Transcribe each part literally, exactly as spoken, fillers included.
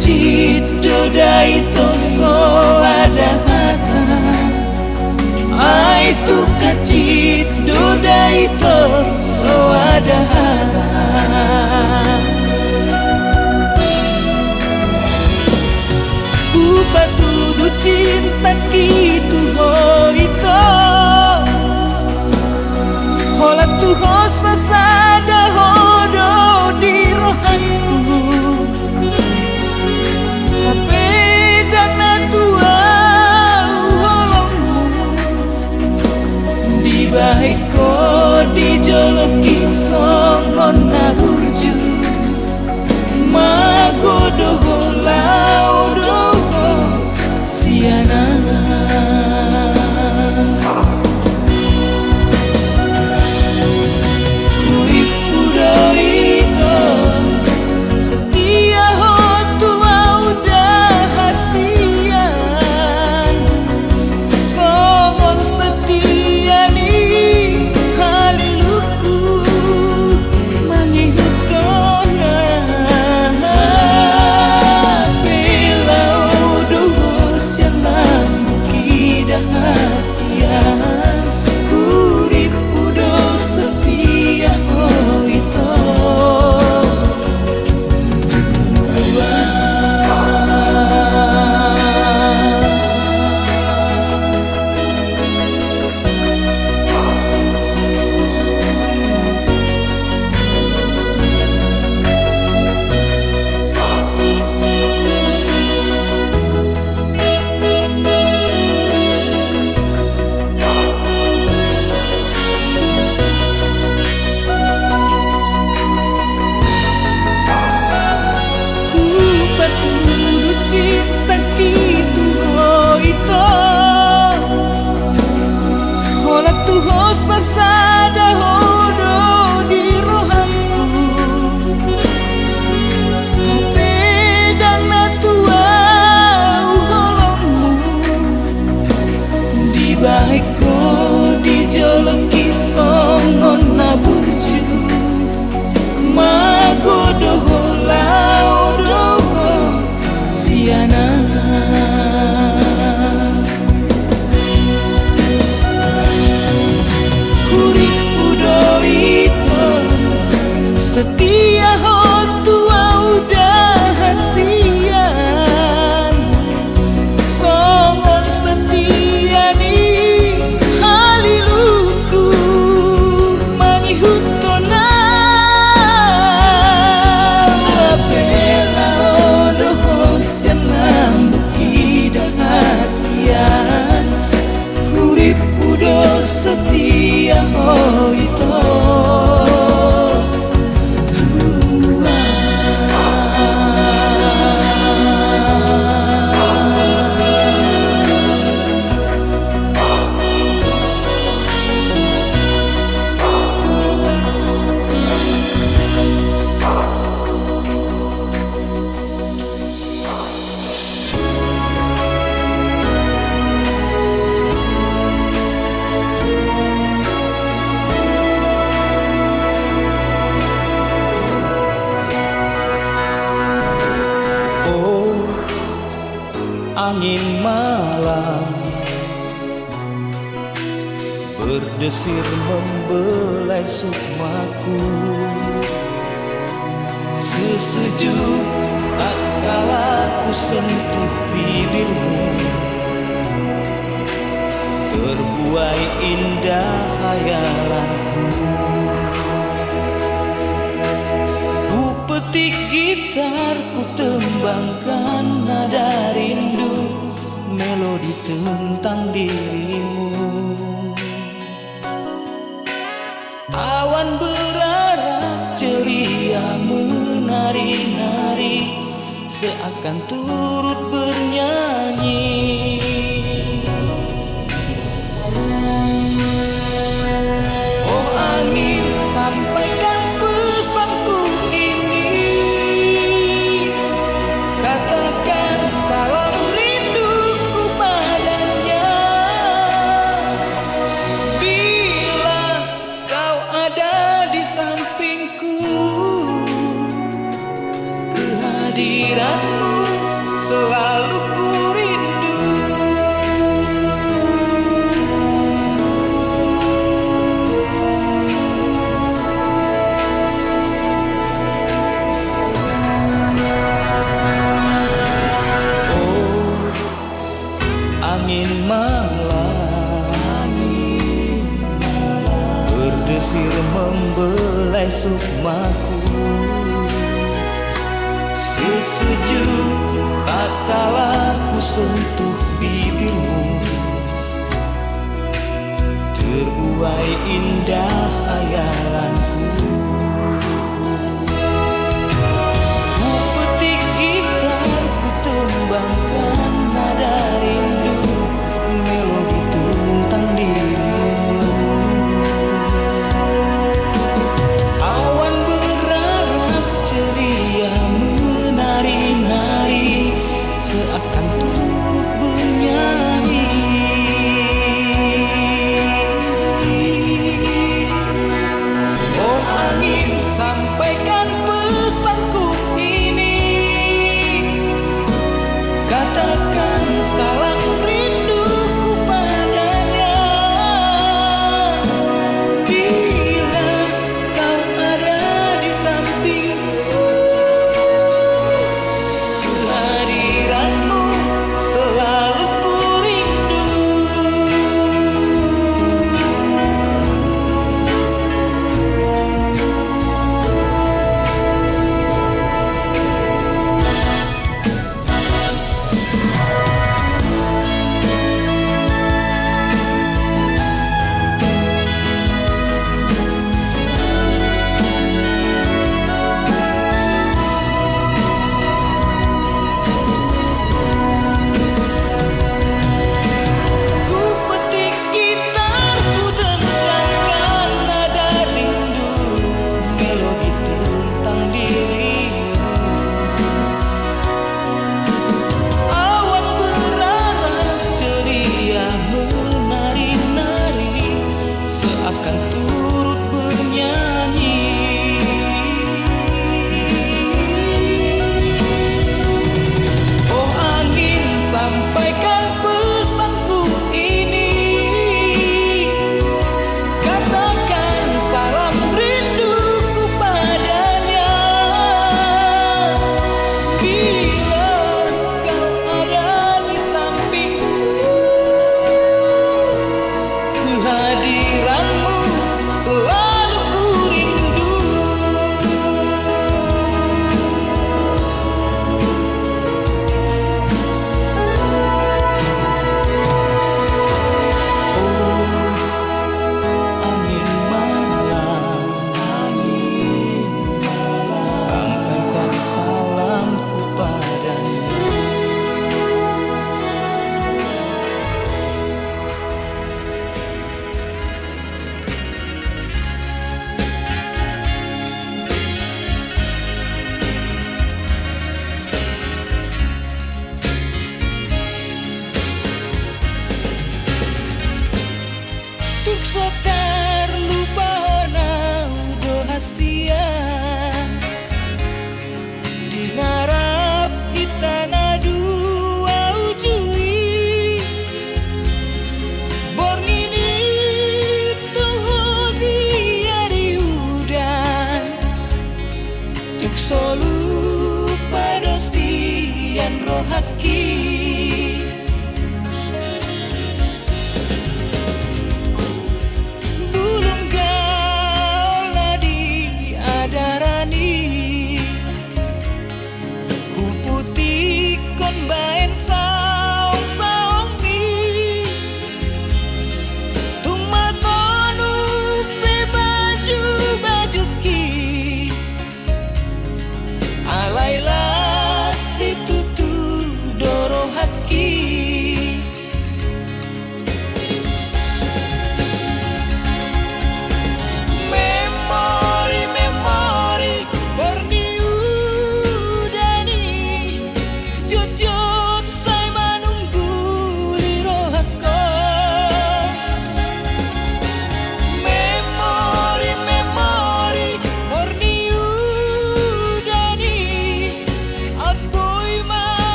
Cindo daito so ada hata. Ai tu kacindo daito so ada hata. Hupatudu cintaki tu ho ito. Holan tu ho sasada ho do di rohangku. Hape ndang na tuau holongmu. Dibahen ho di jolongki songon na burju. Mago do ho, laho do ho sian ahu. Hurippu do ito, setia ho tu ahu da hasian. Songon setia ni halilungku mangihuthon ahu. Hape laho do ho sian lambungki da hasian. Hurippu do setia ho ito. Hupatudu cintaki tu ho ito. Holan tu ho sasada ho do di rohangku. Hape ndang na tuau holongmu. Dibahen ho di jolongki songon na burju. Mago do ho, laho do ho sian ahu. Hurippu do ito, setia ho tu ahu da hasian. Songon setia ni halilungku mangihuthon ahu. Hape laho do ho sian lambungki da hasian. Hurippu do setia ho ito. Oh, angin malam berdesir membelai sukmaku. Sesejuk tatkala ku sentuh bibirmu, terbuai indah hayalanku. Ku petik gitar, ku tembangkan nada rindu, melodi tentang dirimu. Awan berarak ceria menari-nari, seakan turut bernyanyi. Oh angin, sampaikan pesanku ini. Katakan salam rinduku padanya. Bila kau ada di sampingku, kehadiranmu Angin malang, berdesir membelai sukmaku. Sesejuk tatkala ku sentuh bibirmu, terbuai indah hayalanku. Ku petik gitar, ku tembangkan nada rindu, melodi tentang dirimu. Awan berarak ceria menari-nari, seakan turut bernyanyi. Oh angin, sampaikan pesanku ini, katakan salam rinduku padanya. Bila kau ada di sampingku, kehadiranmu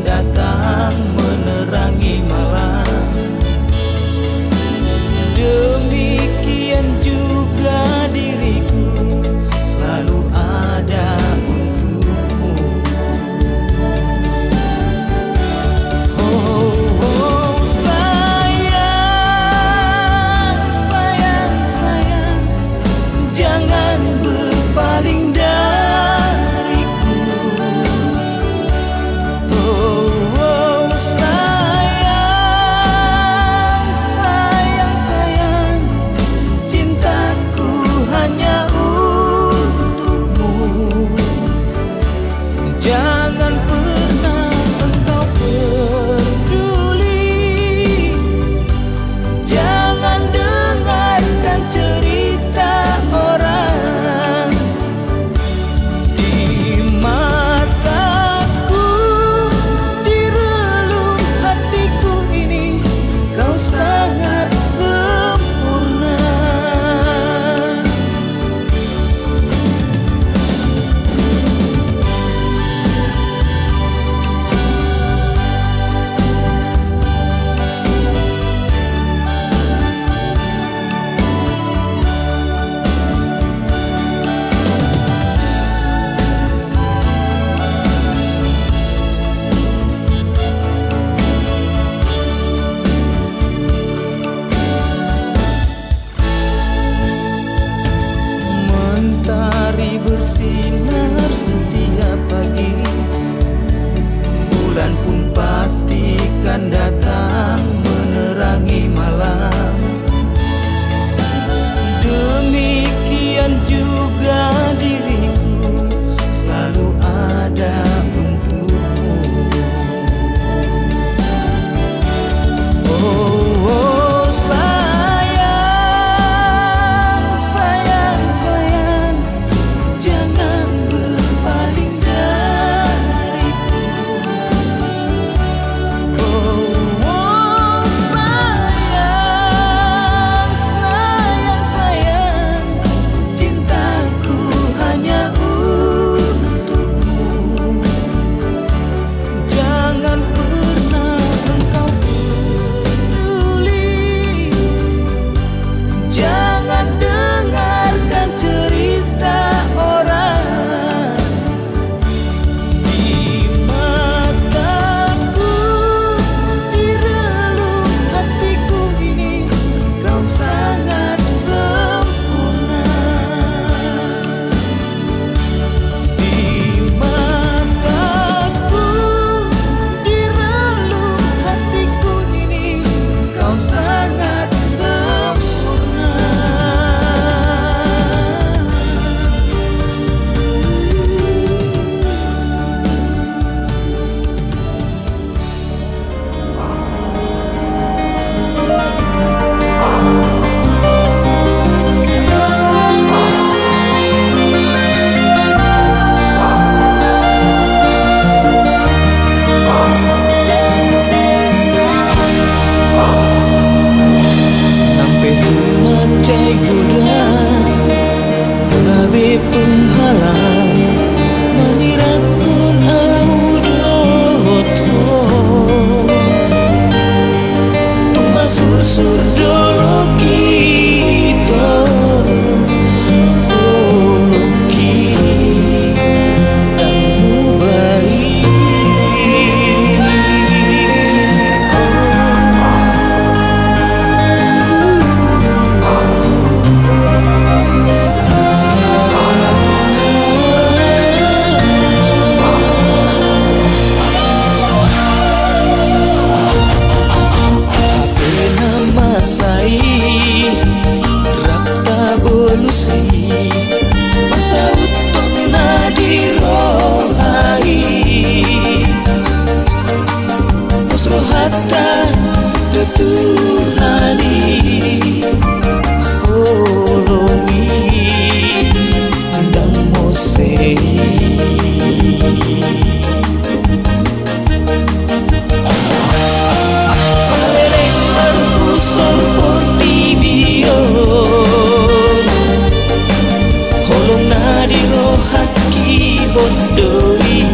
datang menerangi malam. Demikian juga diriku selalu ada untukmu. Oh, oh, sayang, sayang, sayang, jangan berpaling dariku. Oh, oh, sayang, sayang, sayang, cintaku hanya untukmu. Jangan pernah engkau peduli, jangan dengarkan cerita orang. Di mataku, di relung hatiku ini, kau sangat sempurna. Mentari bersinar setiap pagi, bulan pun pastikan datang menerangi malam. Demikian juga diriku selalu ada untukmu. Oh, oh, sayang, sayang, sayang, jangan berpaling dariku. Oh, oh, sayang, sayang, sayang, cintaku hanya untukmu. Jangan pernah engkau peduli, jangan dengarkan cerita orang. Di mataku, di relung hatiku ini, kau sangat sempurna. Di mataku, di relung hatiku ini, kau sangat sempurna. Nang pe tung mansai godang, gabe penghalang, manirakkon ahu dohot ho. Tung masursur dolok i, ito, dolok i, ndang muba i. Hape na masa i, rap tabolus i, pasauthon na di roha i. Pos rohanta tu Tuhan i, holong i, ndang mose i. Saleleng marbuson portibi on, holong na di rohangki hot do i.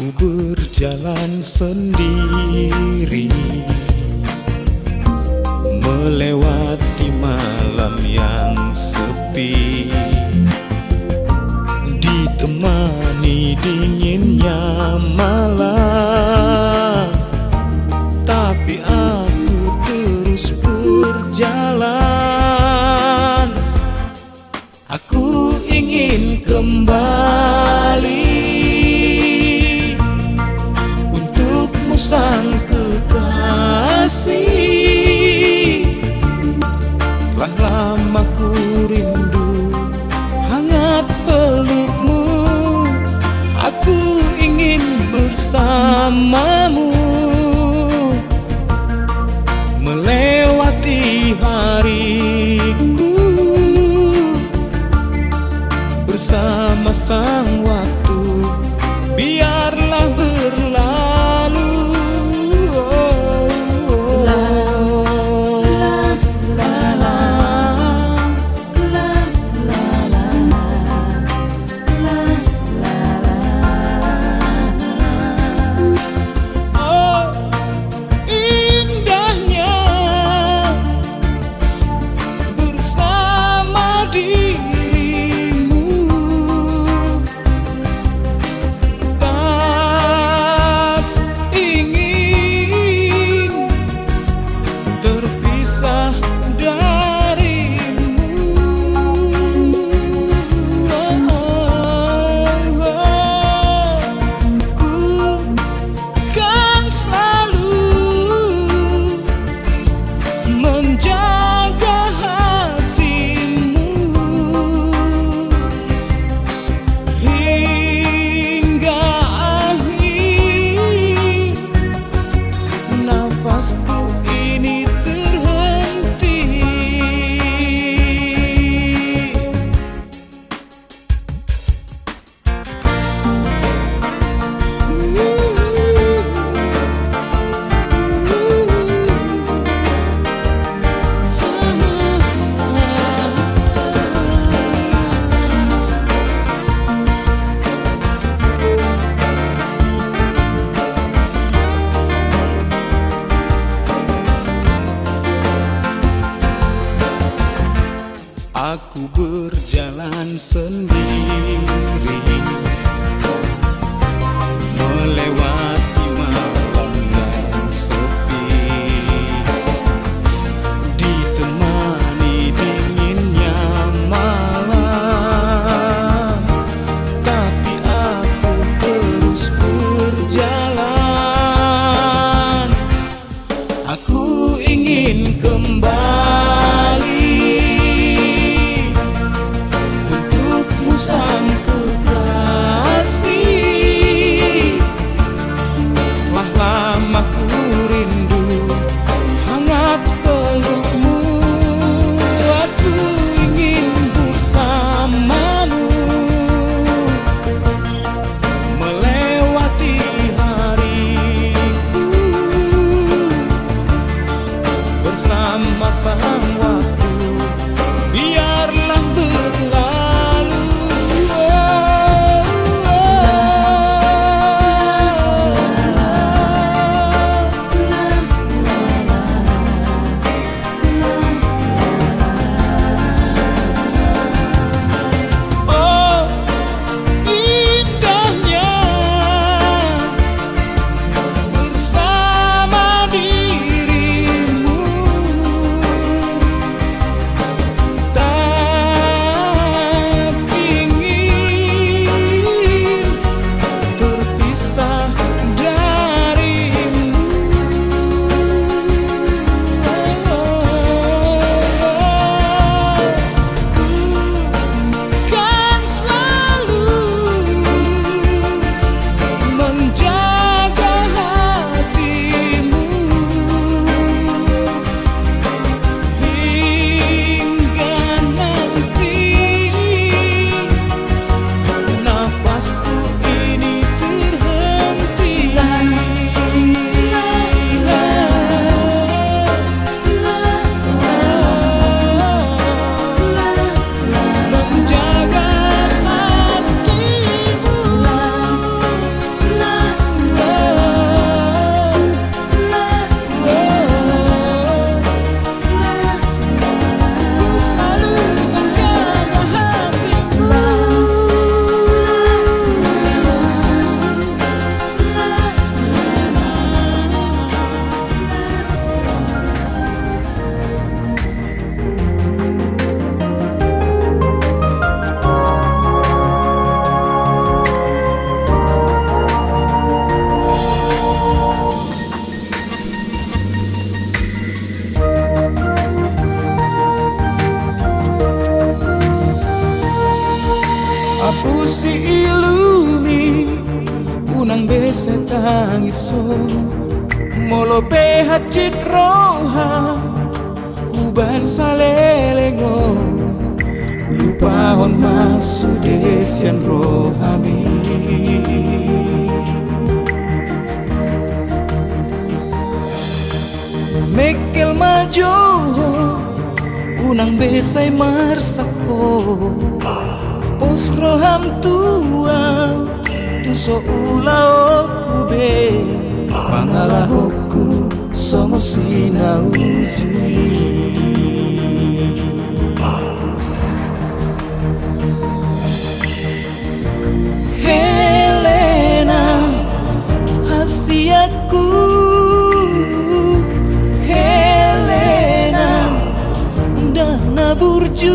Berjalan sendiri, melewati malam yang sepi, ditemani dinginnya malam, tapi aku terus berjalan. Aku ingin kembali untukmu, sang kekasih. Telah lama ku rindu hangat pelukmu. Aku ingin bersamamu melewati hariku bersama sang waktu, biarlah berlalu. La, la, la, la. Oh, indahnya bersama dirimu. Tak ingin terpisah darimu. Ku kan selalu menjaga hatimu hingga akhir nafasku ini terhenti. Aku berjalan sendiri melewati malam yang sepi, ditemani dinginnya malam, tapi aku terus berjalan. Aku ingin kembali untukmu, sang kekasih. Telah lama ku rindu hangat pelukmu. Aku ingin bersamamu melewati Sai tangis ho, molo pe hansit roham, huban saleleng on, lupahon ma sude sian roham i. Mengkel ma jo ho, unang be sai marsak ho. Pos roham tu ahu, tu so ulaonku be pangalahonku songon si na uju i. Helena, hasianku, Helena, ndang na burju,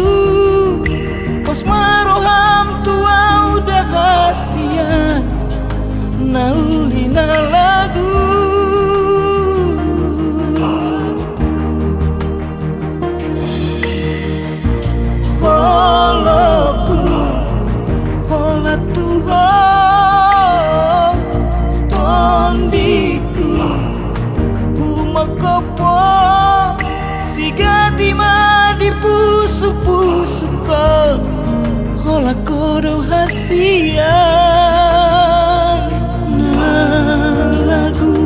pos ma roham tu ahu da hasian, na uli na lagu. Holongku, hola tu ho, tondingku, humongkop ho, sigati ma di pusuk-pusuk on, holan ho do hasian na lagu.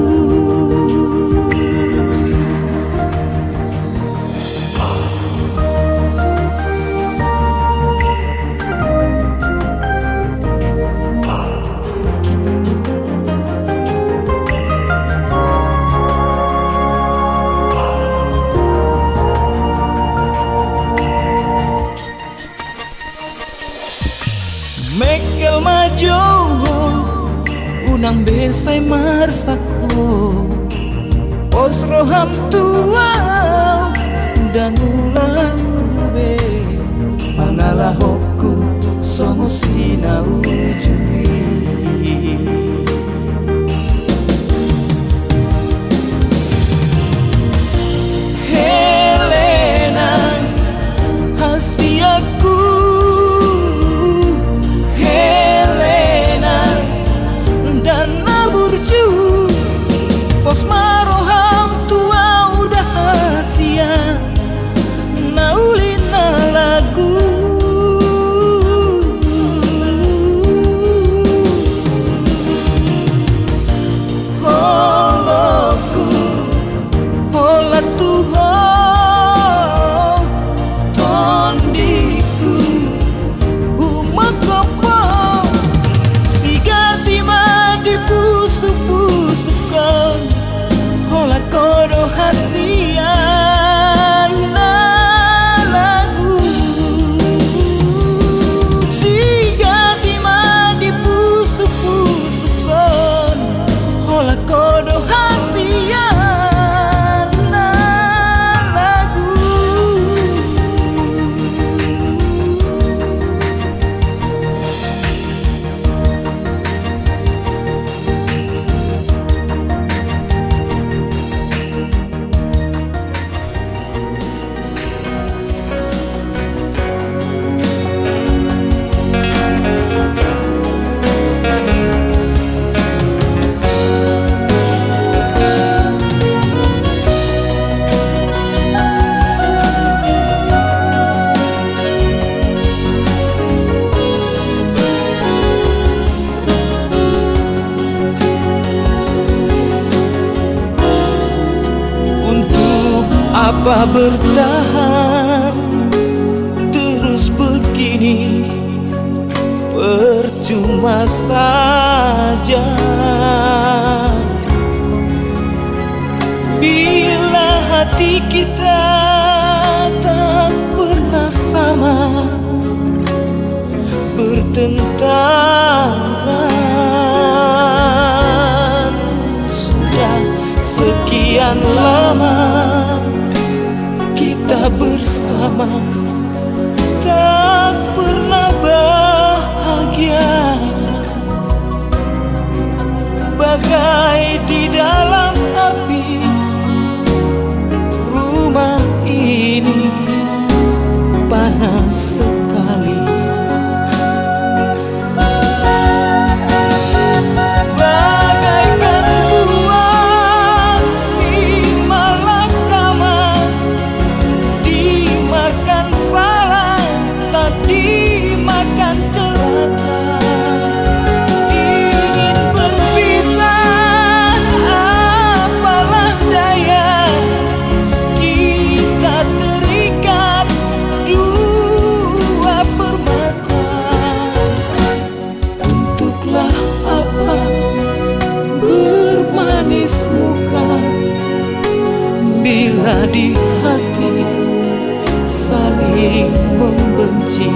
Mengkel ma jo ho, unang be sai marsak ho. Pos roham tu ahu, ndang ulaonku be pangalahonku songon si na uju i. Helena, hasianku, Helena, ndang na burju, pos ma roham tu ahu da hasian na uli na lagu. Holongku, hola tu ho, tondingku, humongkop ho, sigati ma di pusuk-pusuk on, holan ho do hasian na lagu. Sigati ma di pusuk-pusuk on, holan ho do hasian na lagu. Untuk apa bertahan terus begini, percuma saja. Bila hati kita tak pernah sama, bertentangan. Sudah sekian lama kita bersama, tak pernah bahagia. Bagai di dalam api, rumah ini panas sekali. Manis muka bila di hati saling membenci.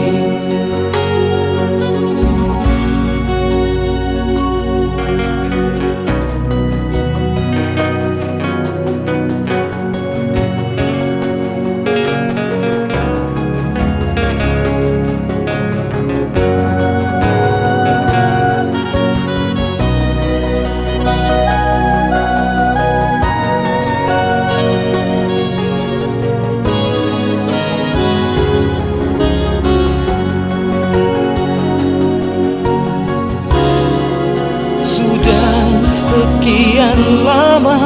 Sudah sekian lama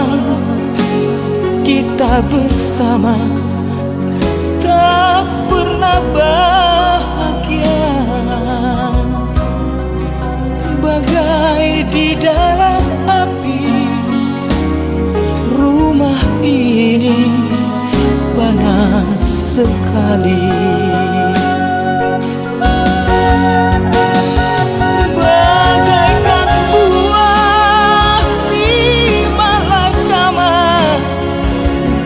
kita bersama, tak pernah bahagia. Bagai di dalam api, rumah ini panas sekali. Bagaikan buah si malakama,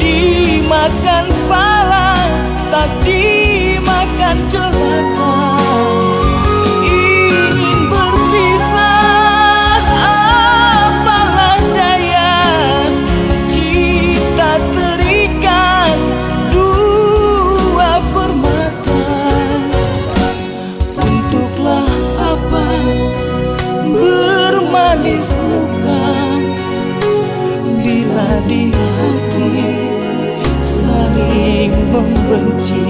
dimakan salah, tak dimakan celaka. Ingin berpisah, apalah daya, kita terikat dua permata. Untuklah apa bermanis muka bila di hati saling membenci.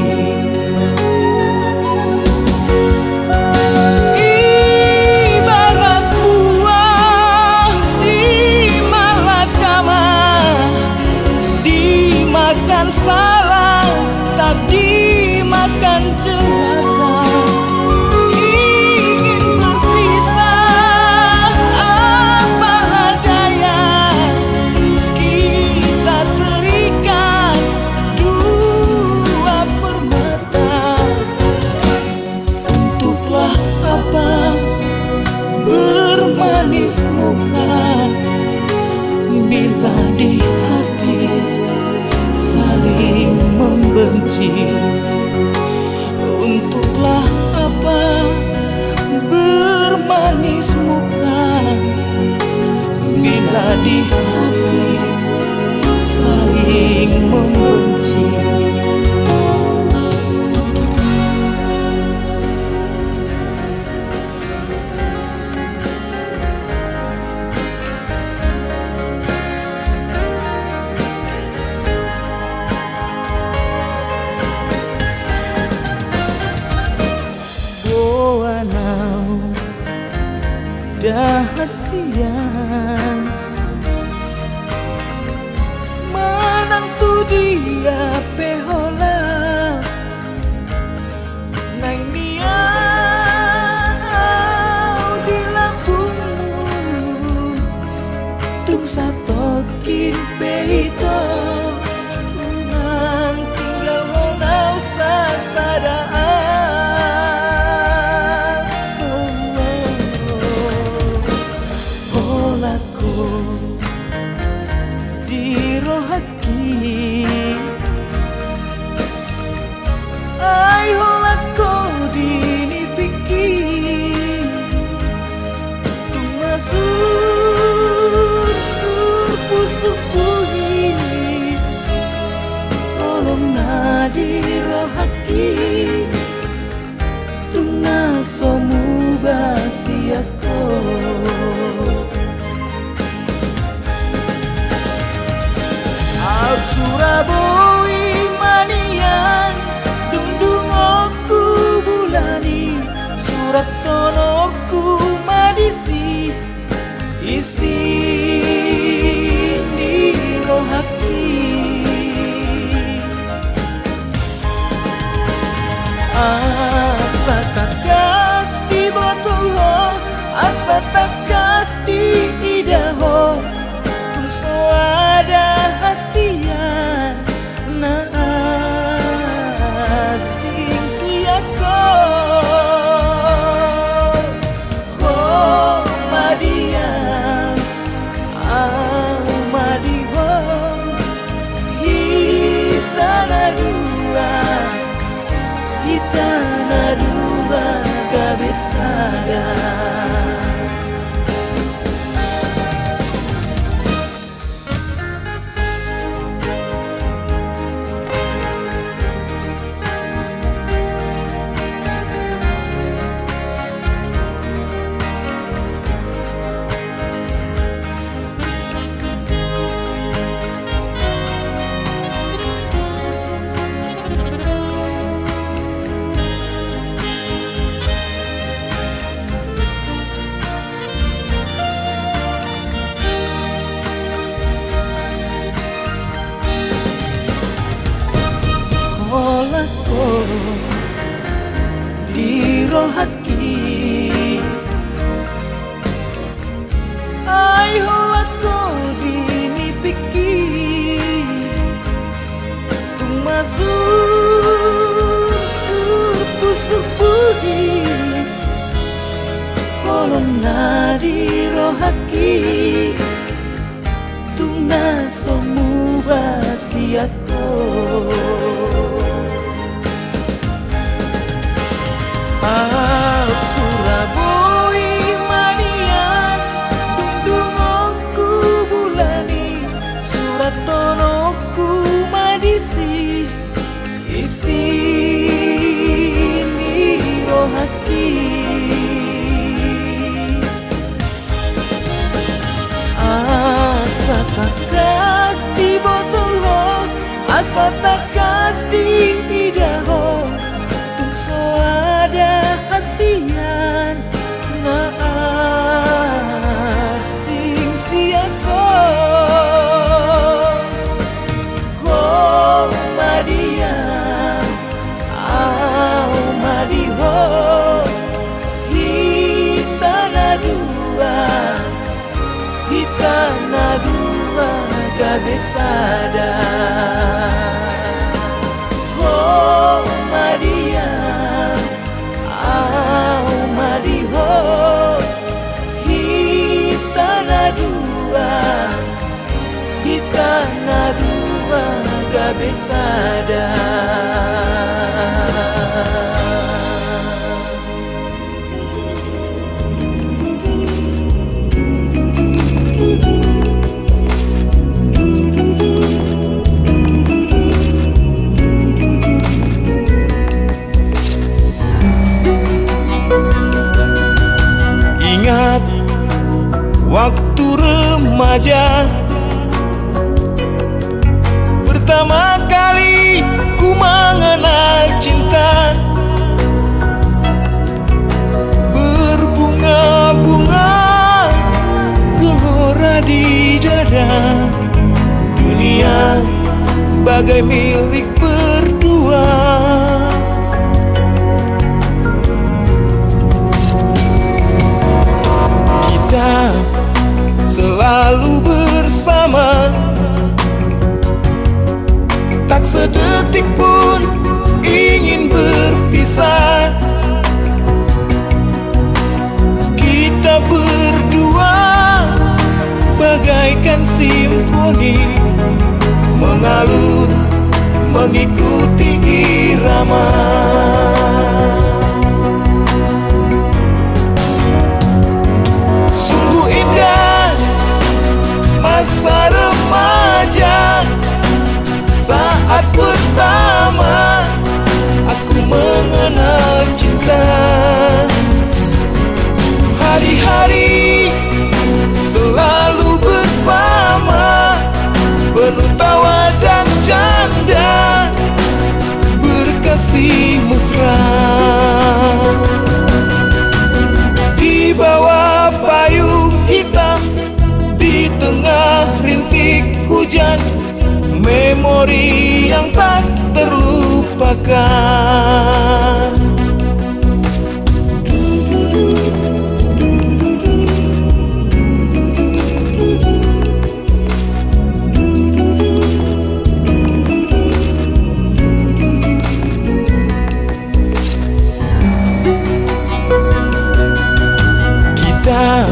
Ibarat buah si malakama, dimakan salah, tak dimakan celaka. Ingin berpisah, apalah daya, kita terikat dua permata. Untuklah apa bermanis muka bila di hati saling membenci. Untuklah apa bermanis muka bila di hati saling membenci. Boan au da hasian, manang tu dia pe holan. Naeng nian au di lambungmu, tung satongkin pe ito, unang tinggalhon au sasada. Holan ho di rohangki, ai holan ho di nipingki. Tung masursur pusukku i, holong na di rohangki, tung na so muba sian ho. Au sura boi ma nian, dung dung ho hubulani, surathononku ma disi isi ni rohangki. Asa tangkas diboto ho, asa tangkas diida ho, tung so ada hasian Holan ho di rohangki, ai holan ho di nipingki. Tung masursur pusuk budi, holong na di rohangki, tung na so muba sian ho. Ahu sura boi ma nian, dung dungongku bulan i, surathononku ma disi isi ni rohangki. Asa tangkas diboto ho, asa tangkas diida ho, tung so ada hasian na asing sian ho. Ho ma di ahu, ahu ma di ho, hita na dua, hita na dua gabe sada. Ho ma di ahu, ahu ma di ho, hita na dua, hita na dua gabe sada. Ingat waktu remaja, pertama kali ku mengenal cinta. Berbunga-bunga gelora di dada, dunia bagai milik berdua. Kita selalu bersama, tak sedetik pun ingin berpisah. Kita berdua bagaikan simfoni, mengalun mengikuti irama. Sungguh indah masa remaja, saat pertama aku mengenal cinta. Hari-hari selalu bersama, penuh tawa dan canda, berkasih mesra. Di bawah payung hitam, di tengah rintik hujan, memori yang tak terlupakan. Kita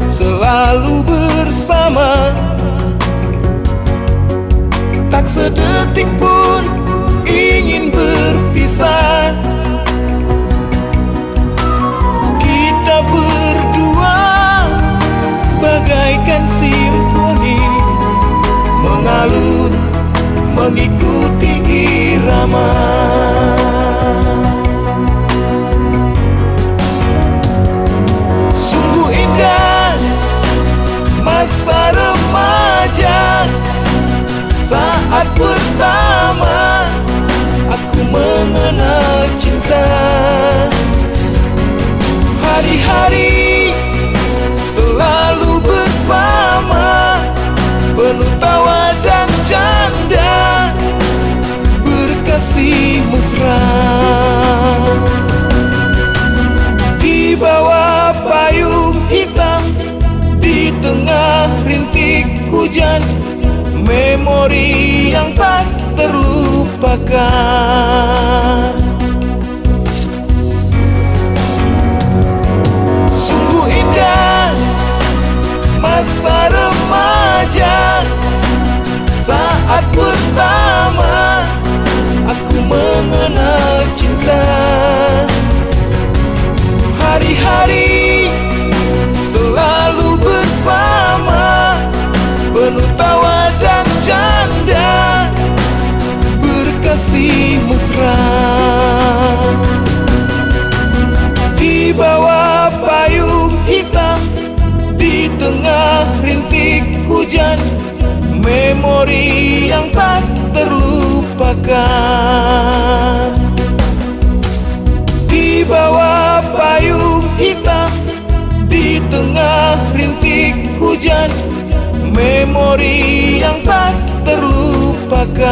selalu bersama, tak sedetik pun ingin berpisah. Kita berdua bagaikan simfoni, mengalun mengikuti irama. Sungguh indah masa remaja, saat pertama aku mengenal cinta. Hari-hari selalu bersama, penuh tawa dan canda, berkasih Hujan, memori yang tak terlupakan. Sungguh indah masa remaja, saat pertama aku mengenal cinta. Hari-hari selalu bersama, penuh tawa dan canda, berkasih mesra. Di bawah payung hitam, di tengah rintik hujan, memori yang tak terlupakan. Di bawah payung hitam, di tengah rintik hujan, memori yang tak terlupakan.